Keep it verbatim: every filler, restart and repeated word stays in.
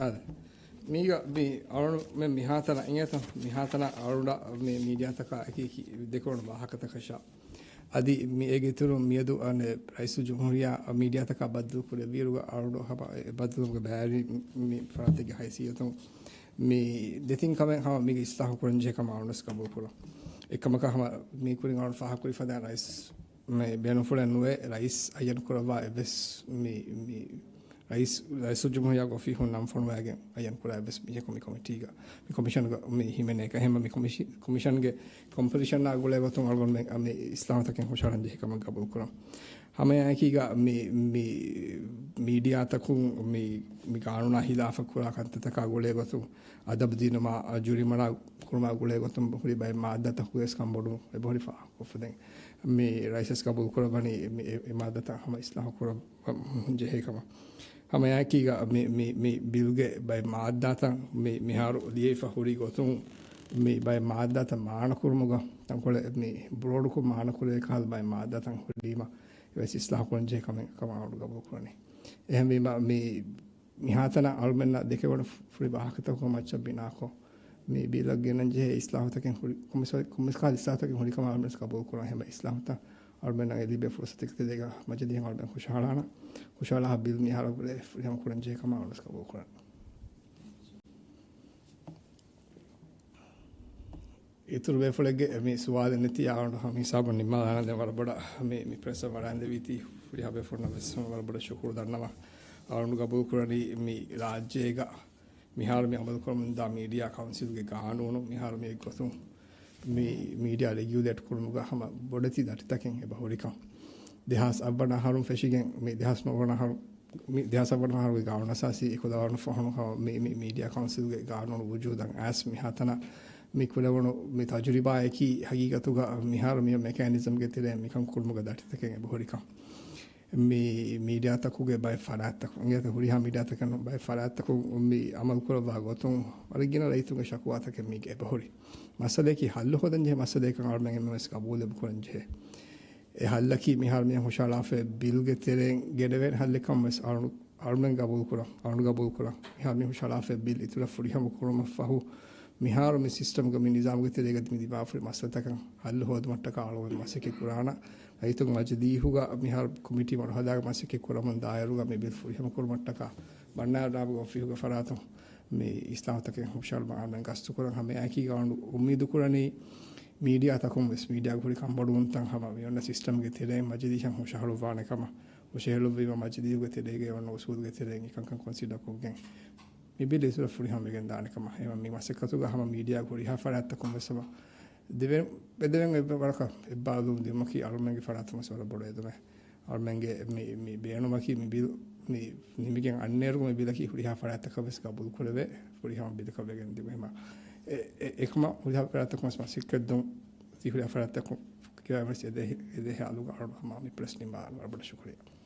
އާދެ. މީގަ މި އަޅުގަނޑުމެން މިހާތަނަށް އިނގޭތަ؟ މިހާތަނަށް އަޅުގަނޑަށް މި މީޑިއާތަކާ އެކި އެކި ދެކެވުނު ވާހަކަތަކަށާ. އަދި މި އޭގެ އިތުރުން މިއަދު އަނެއް ރައީސުލްޖުމްހޫރިއްޔާ މީޑިއާތަކާ ބައްދަލު ކުރެއްވިއިރުގަ އަޅުގަނޑު ހަމަ އެ ބައްދަލުވުމުގެ ބައިވެރިން މި ފަރާތެއްގެ ހައިސިއްޔަތުން މި ދެތިން ކަމެއް ހަމަ މީގެ އިސްލާހު ކުރަން ޖެހޭ ކަމަށް އަޅުގަނޑުވެސް ގަބޫލު ކުރަން. އެކަމަކަށް ހަމަ މީ ކުރިން އަޅުގަނޑު ފާހަގަކުރި ފަދައިން ރައީސް މި ބޭނުންފުޅެއް ނުވޭ، ރައީސް އައްޔަން ކުރައްވާ އެއްވެސް މި، މި ރައީސް، ރައީސުލްޖުމްހޫރިއްޔާގެ އޮފީހުން ނަން ފޮނުވައިގެން އައްޔަން ކުރާ އެއްވެސް މީހަކު މި ކޮމިޓީގަ، މި ކޮމިޝަންގަ މި ހިމެނޭ ކަހެމަ މި ކޮމިޝި-، ކޮމިޝަންގެ ކޮމްޕޮޒިޝަނާ ގުޅޭ ގޮތުން އަޅުގަނޑުމެން މި އިސްލާހުތަކެއް ހުށަހަޅަން ޖެހޭ ކަމަށް ގަބޫލު ކުރަން. ހަމައެއާއެކީގަ މި، މި މީޑިއާތަކުން މި، މި ގާނޫނާ ހިލާފަށް ކުރާ ކަންތައްތަކާ ގުޅޭ ގޮތުން އަދަބު ދިނުމާ، ޖުރިމަނާ ކުރުމާ ގުޅޭ ގޮތުން ހުރި ބައެއް މާއްދާތަކުގެ ވެސް ކަންބޮޑުވުން އެބަހުރި ފާހަގަކޮށްފަދައިން މި ރައީސް ވެސް ގަބޫލު ކުރައްވަނީ މި އެ، އެ މާއްދާތައް ހަމަ އިސްލާހު ކުރަން ޖެހޭ ކަމަށް. ހަމައެއާއެކީގަ މި، މި، މި ބިލްގެ ބައެއް މާއްދާތައް މި، މިހާރު ލިޔެފަ ހުރި ގޮތުން މި ބައެއް މާއްދާތައް މާނަކުރުމުގަ ތަންކޮޅެއް މި ބްރޯޑުކޮށް މާނަކުރެވޭ ކަހަލަ ބައެއް މާއްދާތައް ހުރީމަ އެވެސް އިސްލާހު ކުރަން ޖެހޭ ކަމެއް ކަމަށް އަޅުގަނޑު ގަބޫލު ކުރަނީ. އެހެންވީމަ މި މިހާތަނަށް އަޅުމެންނަށް ދެކެވުނު ފުރި ވާހަކަތަކުގެ މައްޗަށް ބިނާކޮށް، މި ބިލަށް ގެންނަން ޖެހޭ އިސްލާހުތަކެއް ހުރި، ކޮންމެސް، ކޮންމެސް ކަހަލަ އިސްލާހުތަކެއް ހުރި ކަމަށް އަޅުމެން ގަބޫލު ކުރަން. ހަމަ އިސްލާހުތައް އަޅުމެންނަށް އެ ލިބޭ ފުރުސަތެއްގެ ތެރޭގަ މަޖިލީހަށް އަޅުމެން ހުށަހަޅާނަ، ހުށަހަޅާ ބިލް މިހާރު ގުޅޭ ފުރިހަމަ ކުރަން ޖެހޭ ކަމަށް އަޅުމެން ގަބޫލު ކުރަން. އިތުރު ބޭފުޅެއްގެ މި ސުވާލެއް ނެތި އަޅުގަނޑު ހަމަ ހިސާބުން ނިންމާލާނަން. ދެން ވަރަށް ބޮޑަށް މި، މި ޕްރެސަށް ވަޑައިންދެވީތީ ފުރިހަމަ ބޭފުޅުންނަށް ވެސް ވަރަށް ބޮޑަށް ޝުކުރު ދަންނަވަން. އަޅުގަނޑު ގަބޫލު ކުރަނީ މި ރާއްޖޭގަ މިހާރު މި އަމަލު ކުރަމުންދާ މީޑިއާ ކައުންސިލްގެ ގާނޫނު މިހާރު މި އެއްގޮތުން މި މީޑިއާ ރެގިއުލޭޓް ކުރުމުގަ ހަމަ ބޮޑެތި ދަތިތަކެއް އެބަ ހުރިކަން. ދެހާސް އަށްވަނަ އަހަރުން ފެށިގެން މި ދެހާސް ނުވަވަނަ އަހަރު، މި ދެހާސް އަށްވަނަ އަހަރުގެ ގާނޫނު އަސާސީ އެކުލަވާނު ފަހުނު ހަމަ މި، މި މީޑިއާ ކައުންސިލްގެ ގާނޫނު ވުޖޫދަށް އައިސް މިހާތަނަށް މި ކުރެވުނު މި ތަޖުރިބާއަކީ ހަގީގަތުގަ މިހާރު މި މެކޭނިޒަމްގެ ތެރޭ މިކަން ކުރުމުގަ ދަތިތަކެއް އެބަހުރިކަން. މި މީޑިއާތަކުގެ ބައެއް ފަރާތްތަކުން، އިނގޭތަ ހުރިހާ މީޑިއާތަކަށް ނޫން، ބައެއް ފަރާތްތަކުން މި އަމަލު ކުރައްވާ ގޮތުން ވަރަށް ގިނަ ރައްޔިތުންގެ ޝަކުވާތަކެއް މީގެ އެބަހުރި. މައްސަލައަކީ ހައްލު ހޯދަން ޖެހޭ މައްސަލައެއްކަން އަޅުމެން އެންމެން ވެސް ގަބޫލެއް ކުރަން ޖެހޭ. އެ ހައްލަކީ މިހާރު މި ހުށަހަޅާފައި ބިލްގެ ތެރެއިން ގެނެވޭނެ ހައްލެއްކަން ވެސް އަޅު، އަޅުމެން ގަބޫލު ކުރަން، އަޅުގަނޑު ގަބޫލު ކުރަން. މިހާރު މި ހުށަހަޅާފައި ބިލް އިތުރަށް ފުރިހަމަ ކުރުމަށް ފަހު، މިހާރު މި ސިސްޓަމްގަ މި ނިޒާމުގެ ތެރޭގަ މި ދިމާވާފައި މައްސަލަތަކަށް ހައްލު ހޯދުމަށްޓަކާ އަޅުގަނޑު މަސައްކަތް ކުރާނަ. ރައްޔިތުން މަޖިލީހުގަ މިހާރު ކޮމިޓީ މަރުހަލާގަ މަސައްކަތް ކުރަމުން ދާއިރުގަ މި ބިލް ފުރިހަމަ ކުރުމަށްޓަކާ ބަންނާރަ ނާބުގެ އޮފީހުގެ ފަރާތުން މި އިސްލާހުތަކެއް ހުށަހަޅުމަށް އަޅުމެން ގަސްތު ކުރަން. ހަމައެއާއެކީގަ އަޅުގަނޑު އުއްމީދު ކުރަނީ މީޑިއާތަކުން ވެސް މީޑިއާގެ ހުރި ކަންބޮޑުވުންތައް ހަމަ މި އޮންނަ ސިސްޓަމްގެ ތެރެއިން މަޖިލީހަށް ހުށަހަޅުއްވާނެ ކަމަށް، ހުށަހެޅުއްވީމަ މަޖިލީހުގެ ތެރޭގައި އޮންނަ އުސޫލުގެ ތެރެއިން އެކަންކަން ކޮންސިޑަރ ކޮށްގެން މި ބިލް އިތުރަށް ފުރިހަމަވެގެން ދާނެ ކަމަށް. އެހެންވީމަ މި މަސައްކަތުގަ ހަމަ މީޑިއާގެ ހުރިހާ ފަރާތްތަކުން ވެސް ހަމަ ދެވެން، ބެދެވެން އެއްވެ ވަރަކަށް އެއްބާރުލުން ދިއުމަކީ އަޅުމެންގެ ފަރާތުން ވެސް ވަރަށް ބޮޑު އެދުމެއް. އަޅުމެންގެ މި، މި ބޭނުމަކީ މި ބިލް މި ނިމިގެން އަންނައިރުގަ މި ބިލަކީ ހުރިހާ ފަރާތްތަކަށް ވެސް ގަބޫލު ކުރެވޭ ފުރިހަމަ ބިލަކަށް ވެގެން ދިއުމެއް. އެ، އެ، އެކަމަށް ހުރިހާ ފަރާތްތަކުން ވެސް މަސައްކަތް ދޮން ތި ހުރިހާ ފަރާތްތަކުން ކިޔާ ވެސް އެދޭ، އެދޭ ހާލުގަ އަޅު ހަމަ މި ޕްރެސް ނިންމާ ވަރަށް ބޮޑަށް ޝުކުރިއްޔާ.